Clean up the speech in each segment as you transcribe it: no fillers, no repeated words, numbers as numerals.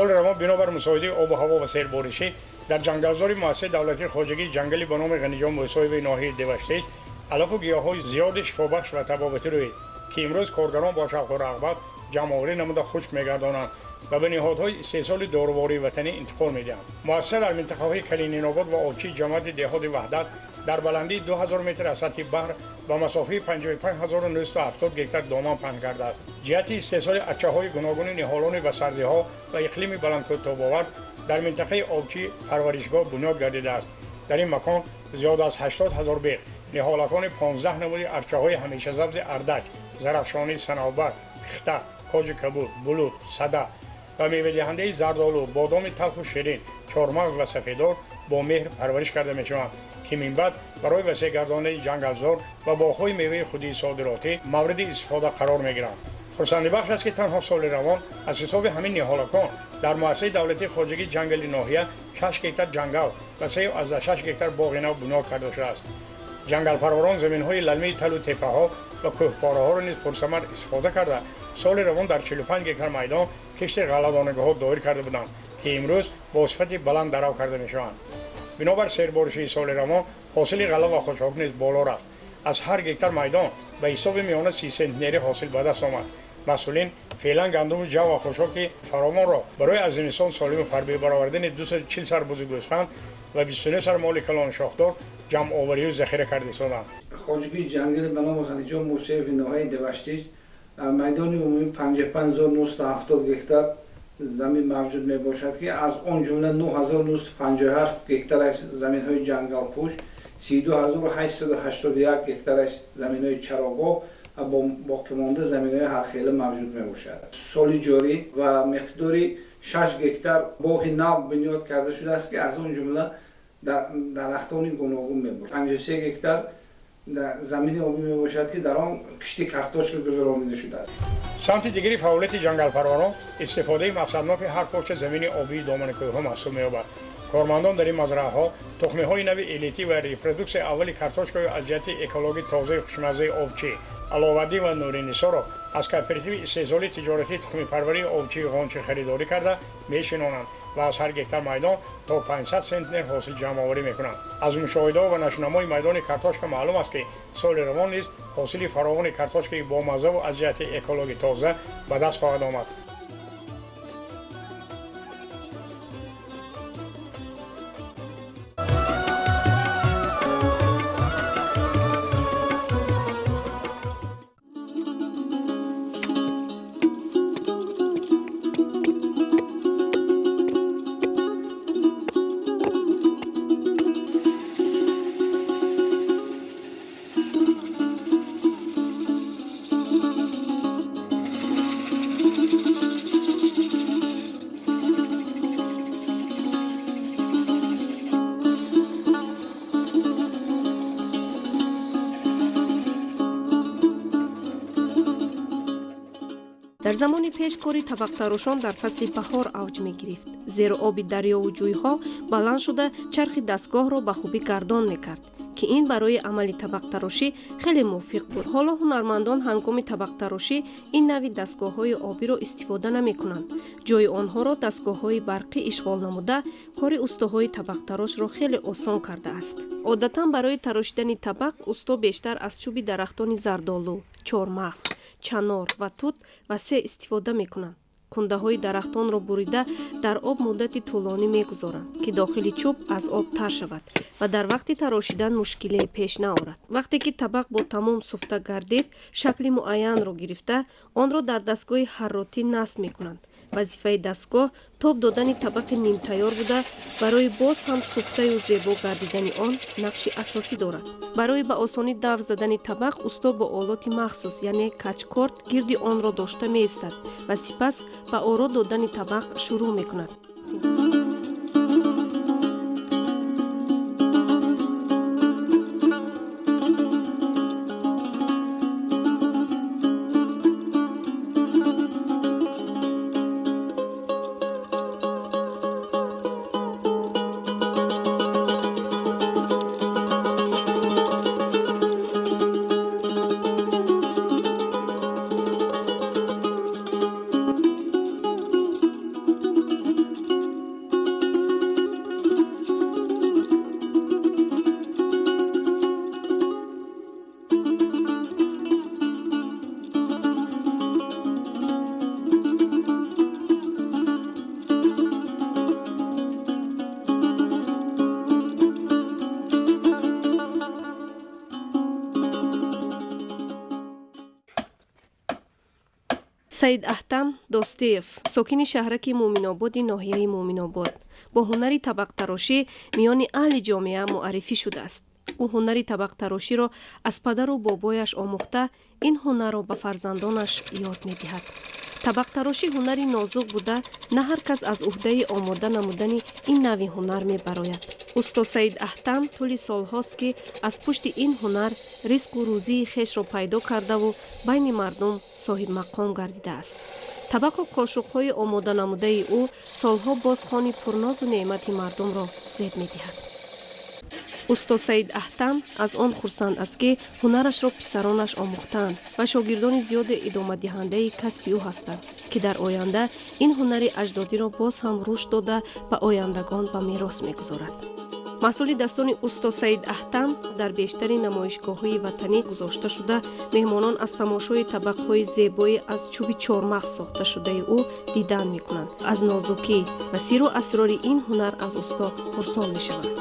Соли равон бинобар мусоидаи обу ҳаво ва серборишӣ дар ҷангалзори муассисаи давлатии хоҷагии ҷангали ба номи Ғаниҷон Мӯсоеви ноҳияи Деваштич алафу гиёҳҳои зиёди шифобахш ва табобатӣ рӯид, ки имрӯз коргарон бо шавқу рағбат ҷамъоварӣ намуда хушк мегардонанд ва ба ниҳодҳои истеҳсоли дорувории ватанӣ интиқол медиҳанд. Муассиса дар минтақаҳои Калининобод ва Овчӣ ҷамоати деҳоти Ваҳдат дар баландии 2000 метр аз сатҳи баҳр ба масофаи 55970 гектар доман паҳн кардааст. Ҷиҳати истеҳсоли арчаҳои гуногуни ниҳолони ба сардиҳо ва иқлими баландкӯҳтобовар дар минтақаи Овчӣ парваришгоҳ бунёд гардидааст. Дар ин макон зиёд аз 80 ҳазор бех ниҳолакони 15 намуди арчаҳои ҳамешасабзи ардач, зарафшонӣ, санавбар, пихта, коҷи кабуд, булут, сада ва мевадиҳандаи зардолу, бодоми талху ширин, чормағз ва сафедор бо меҳр парвариш карда мешаванд, ки минбаъд барои васеъгардонии ҷангалзор ва боғҳои меваи худии содиротӣ мавриди истифода қарор мегиранд. Хурсандибахш аст, ки танҳо соли равон аз ҳисоби ҳамин ниҳолакон дар муассисаи давлатии хоҷагии ҷангали ноҳия 6 гектар ҷангал ва 3,6 гектар боғи нав бунёд карда шудааст. Ҷангалпарварон заминҳои лалмии талу теппаҳо ва кӯҳпораҳоро низ пурсамар истифода карда, соли равон дар 45 гектар майдон кишти ғалладонагиҳо доир карда буданд, ки имрӯз бо сифати баланд дарав карда мешаванд. Бинобар серборишии соли равон ҳосили ғалла ва хушок низ боло рафт. Аз ҳар гектар майдон ба ҳисоби миёна 30 сентнери ҳосил ба даст омад. Масъулин феълан гандуму ҷав ва хушоки фаровонро барои аз зимистон солиму фарбеҳ баровардани 240 сар бузи гӯсфанд ва 29 сар моли калони шохдор ҷамъоварию захира карда истоданд. Хоҷагии ҷангали ба номи Ғаниҷон Мӯсоеви ноҳияи Деваштич дар майдони умумӣ 55970 гектар замин мавҷуд мебошад, ки аз он ҷумла 9957 гектараш заминҳои ҷангалпӯш, 32881 гектараш заминҳои чарогоҳ ва боқимонда заминҳои ҳархела мавҷуд мебошад. Соли ҷорӣ ва миқдори 6 гектар боғи нав бунёд карда шудааст, ки аз он ҷумла дарахтони гуногун мебошад. 53 гектар замини обӣ мебошад, ки дар он кишти картошка гузаронида шудааст. Самти дигари фаъолияти ҷангалпарварон истифодаи мақсадноки ҳар порча замини обии домани кӯҳҳо маҳсуб меёбад. Кормандон дар ин мазраъаҳо тухмиҳои нави элитӣ ва репродуксияи аввали картошкаи аз ҷиҳати экологӣ тозаи хушмаззаи Овчӣ, Аловаддин ва Нуринисоро аз кооперативи истеҳсоли тиҷоратии тухмипарварии Овчии Ғончӣ харидорӣ карда мешинонанд ва аз ҳар гектар майдон то 500 сентнер ҳосил ҷамъоварӣ мекунанд. Аз мушоҳидаҳо ва нашунамои майдони картошка маълум аст, ки соли равон низ ҳосили фаровони картошкаи бомаззаву аз ҷиҳати экологӣ тоза ба даст хоҳад омад. Дар замони пеш кори табақтарошон дар фасли баҳор авҷ мегирифт, зеро оби дарёву ҷӯйҳо баланд шуда чархи дастгоҳро ба хубӣ гардон мекард, ки ин барои амали табақтарошӣ хеле мувофиқ буд. Ҳоло ҳунармандон ҳангоми табақтарошӣ ин нави дастгоҳҳои обиро истифода намекунанд. Ҷои онҳоро дастгоҳҳои барқӣ ишғол намуда, кори устоҳои табақтарошро хеле осон кардааст. Одатан барои тарошидани табақ усто бештар аз чӯби дарахтони зардолу, чормағз, чанор ва тут ва се истифода мекунанд. Кундаҳои дарахтонро бурида дар об муддати тӯлонӣ мегузоранд, ки дохили чӯб аз об тар шавад ва дар вақти тарошидан мушкиле пеш наорад. Вақте ки табақ бо тамом суфта гардид, шакли муайянро гирифта, онро дар дастгоҳи ҳарротӣ насб мекунанд. Вазифаи дастгоҳ тоб додани табақи нимтайёр буда, барои боз ҳам суфтаю зебо гардидани он нақши асосӣ дорад. Барои ба осонӣ давр задани табақ усто бо олоти махсус, яъне качкорд, гирди онро дошта меистад ва сипас ба оро додани табақ шурӯъ мекунад. Саид Аҳтам Достиев, сокини шаҳраки Муъминободи ноҳияи Муъминобод, бо ҳунари табақтарошӣ миёни аҳли ҷомеа муаррифӣ шудааст. Ӯ ҳунари табақтароширо аз падару бобояш омӯхта, ин ҳунарро ба фарзандонаш ёд медиҳад. Табақтарошӣ ҳунари нозук буда, на ҳар кас аз уҳдаи омода намудани ин навъи ҳунар мебарояд. Усто Саид Аҳтам тӯли солҳост, ки аз пушти ин ҳунар ризқу рӯзии хешро пайдо кардаву байни мардум соҳибмақом гардидааст. Табақу қошуқҳои омоданамудаи ӯ солҳо боз хони пурнозу неъмати мардумро зеб медиҳад. Усто Саид Аҳтам аз он хурсанд аст, ки ҳунарашро писаронаш омӯхтаанд ва шогирдони зиёде идомадиҳандаи касби ӯ ҳастанд, ки дар оянда ин ҳунари аҷдодиро боз ҳам рушд дода, ба ояндагон ба мерос мегузорад. Маҳсули дастони усто Саид Аҳтам дар бештари намоишгоҳҳои ватанӣ гузошта шуда, меҳмонон аз тамошои табақҳои зебои аз чӯби чормағз сохташудаи ӯ дидан мекунанд, аз нозукӣ ва сирру асрори ин ҳунар аз усто пурсон мешаванд.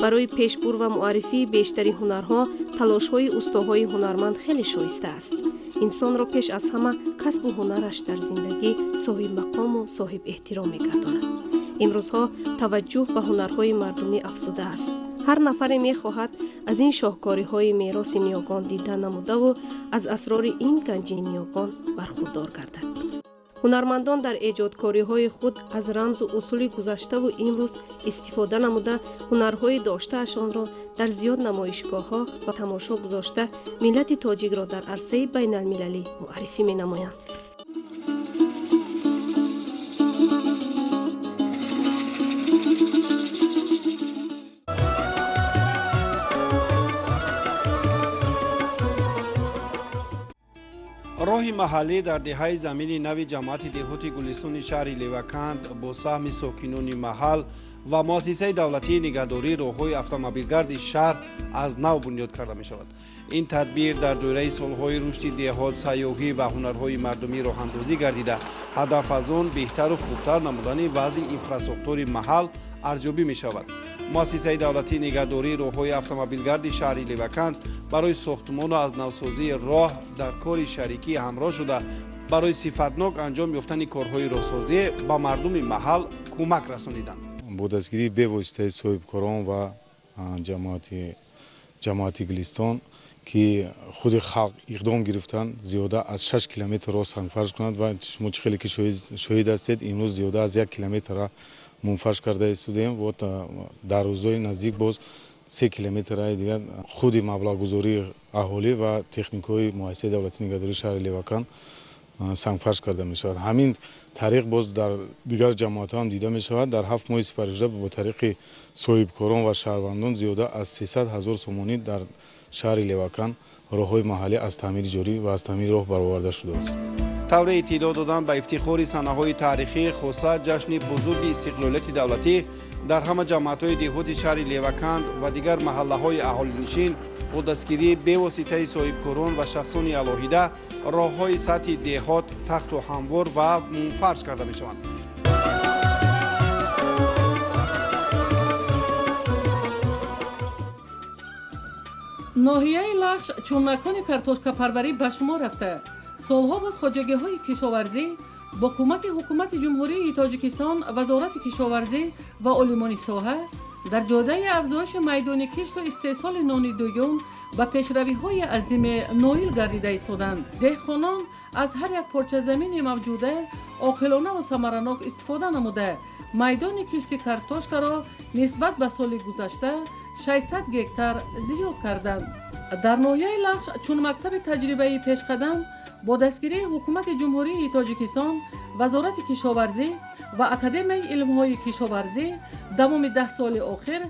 Барои пешбур ва муаррифии бештари ҳунарҳо талошҳои устоҳои ҳунарманд хеле шоиста аст. Инсонро пеш аз ҳама касбу ҳунараш дар зиндагӣ соҳибмақому соҳибэҳтиром мегардонад. Имрӯзҳо таваҷҷӯҳ ба ҳунарҳои мардумӣ афзудааст. Ҳар нафаре мехоҳад аз ин шоҳкориҳои мероси ниёгон дида намудаву аз асрори ин ганҷи ниёгон бархурдор гардад. Ҳунармандон дар эҷодкориҳои худ аз рамзу усули гузаштаву имрӯз истифода намуда, ҳунарҳои доштаашонро дар зиёд намоишгоҳҳо ба тамошо гузошта, миллати тоҷикро дар арсаи байналмилалӣ муаррифӣ менамоянд. Роҳи маҳаллӣ дар деҳаи Замини Нави ҷамоати деҳоти Гулистони шаҳри Леваканд бо саҳми сокинони маҳал ва муассисаи давлатии нигаҳдории роҳҳои автомобилгарди шаҳр аз нав бунёд карда мешавад. Ин тадбир дар доираи солҳои рушди деҳот, сайёҳӣ ва ҳунарҳои мардумӣ роҳандозӣ гардида, ҳадаф аз он беҳтару хубтар намудани вазъи инфрасохтори маҳал арзёбӣ мешавад. Муассисаи давлатии нигаҳдории роҳҳои автомобилгарди шаҳри Леваканд барои сохтмону аз навсозии роҳ дар кори шарикӣ ҳамроҳ шуда, барои сифатнок анҷом ёфтани корҳои роҳсозӣ ба мардуми маҳал кӯмак расониданд. Бо дастгирии бевоситаи соҳибкорон ва ҷамоати Гулистон, ки худи халқ иқдом гирифтанд, зиёда аз 6 километр роҳ сангфарш кунанд ва шумо чӣ хеле ки шоҳид ҳастед, имрӯз зиёда аз 1 километрра мунфарш карда истодаем. Вот дар рӯзҳои наздик боз 3 километрраи дигар худи маблағгузории аҳолӣ ва техникаҳои муассисаи давлатии нигаҳдории шаҳри Леваканд сангфарш карда мешавад. Ҳамин тариқ боз дар дигар ҷамоатҳо ҳам дида мешавад. Дар 7 моҳи сипаришуда бо тариқи соҳибкорон ва шаҳрвандон зиёда аз 300 ҳазор сомонӣ дар шаҳри Леваканд роҳҳои маҳаллӣ аз таъмири ҷорӣ ва аз таъмири роҳ бароварда шудааст. Тавре иттилоъ доданд, ба ифтихори санаҳои таърихӣ, хоса ҷашни бузурги истиқлолияти давлатӣ, дар ҳама ҷамоатҳои деҳоти шаҳри Леваканд ва дигар маҳаллаҳои аҳолинишин бо дастгирии бевоситаи соҳибкорон ва шахсони алоҳида роҳҳои сатҳи деҳот тахту ҳамвор ва мунфарш карда мешаванд. Ноҳияи Лахш чун макони картошкапарварӣ ба шумор рафта, солҳо боз хоҷагиҳои кишоварзӣ бо кӯмаки ҳукумати Ҷумҳурии Тоҷикистон, Вазорати кишоварзӣ ва олимони соҳа дар ҷодаи афзоиши майдони кишту истеҳсоли нони дуюм ба пешравиҳои азиме ноил гардида истоданд. Деҳқонон аз ҳар як порчазамини мавҷуда оқилонаву самаранок истифода намуда, майдони кишти картошкаро нисбат ба соли гузашта 600 гектар зиёд карданд. Дар ноҳияи Лахш чун мактаби таҷрибаи пешқадам бо дастгирии ҳукумати Ҷумҳурии Тоҷикистон, Вазорати кишоварзӣ ва Академияи илмҳои кишоварзӣ давоми 10 соли охир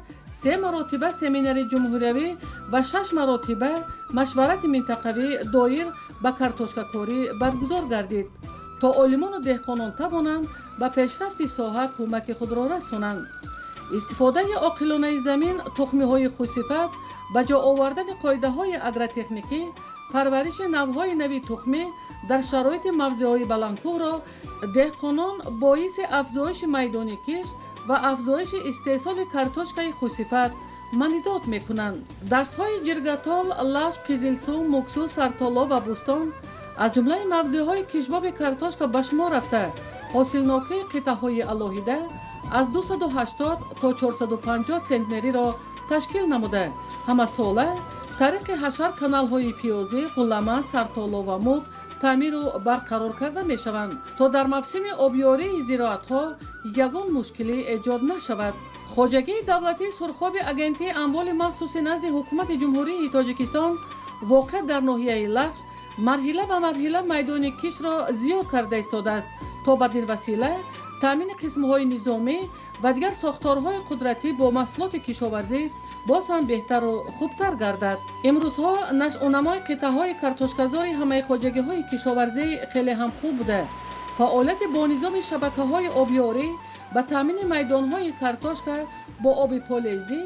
3 маротиба семинари ҷумҳуриявӣ ва 6 маротиба машварати минтақавӣ доир ба картошкакорӣ баргузор гардид, то олимону деҳқонон тавонанд ба пешрафти соҳа кӯмаки худро расонанд. Истифодаи оқилонаи замин, тухмиҳои хусифат, ба ҷо овардани қоидаҳои агротехникӣ, парвариши навъҳои нави тухмӣ дар шароити мавзеъҳои баландкӯҳро деҳқонон боиси афзоиши майдони кишт ва афзоиши истеҳсоли картошкаи хусифат манидод мекунанд. Даштҳои Ҷиргатол, Лашк, Қизилсу, Муксу, Сартоло ва Бӯстон Аз ҷумлаи мавзеъҳои кишбоби картошка ба шумор рафта, ҳосилнокии қитъаҳои алоҳида аз 280 то 450 центнериро ташкил намуда, ҳамасола тариқи ҳашар каналҳои пиёзӣ, ғуллама, сартоло ва муғ таъмиру барқарор карда мешаванд, то дар мавсими обёрии зироатҳо ягон мушкилӣ эҷод нашавад. Хоҷагии давлатии Сурхоби Агентии амволи махсуси назди Ҳукумати Ҷумҳурии Тоҷикистон, воқеъ дар ноҳияи Лахш, марҳила ба марҳила майдони киштро зиёд карда истодааст, то бадин васила таъмини қисмҳои низомӣ ва дигар сохторҳои қудратӣ бо маҳсулоти кишоварзӣ боз ҳам беҳтару хубтар гардад. Имрӯзҳо нашъунамои қитъаҳои картошказори ҳамаи хоҷагиҳои кишоварзӣ хеле ҳам хуб буда, фаъолияти бо низоми шабакаҳои обёрӣ ба таъмини майдонҳои картошка бо оби полезӣ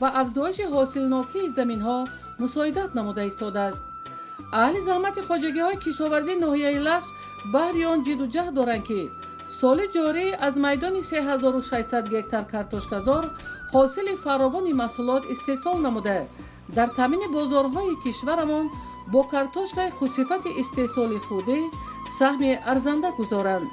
ва афзоиши ҳосилнокии заминҳо мусоидат намуда истодааст. Аҳли заҳмати хоҷагиҳои кишоварзии ноҳияи Лахш баҳри он ҷидду ҷаҳд доранд, ки соли ҷорӣ аз майдони 3600 гектар картошказор ҳосили фаровони маҳсулот истеҳсол намуда, дар таъмини бозорҳои кишварамон бо картошкаи хусифати истеҳсоли худӣ саҳми арзанда гузоранд.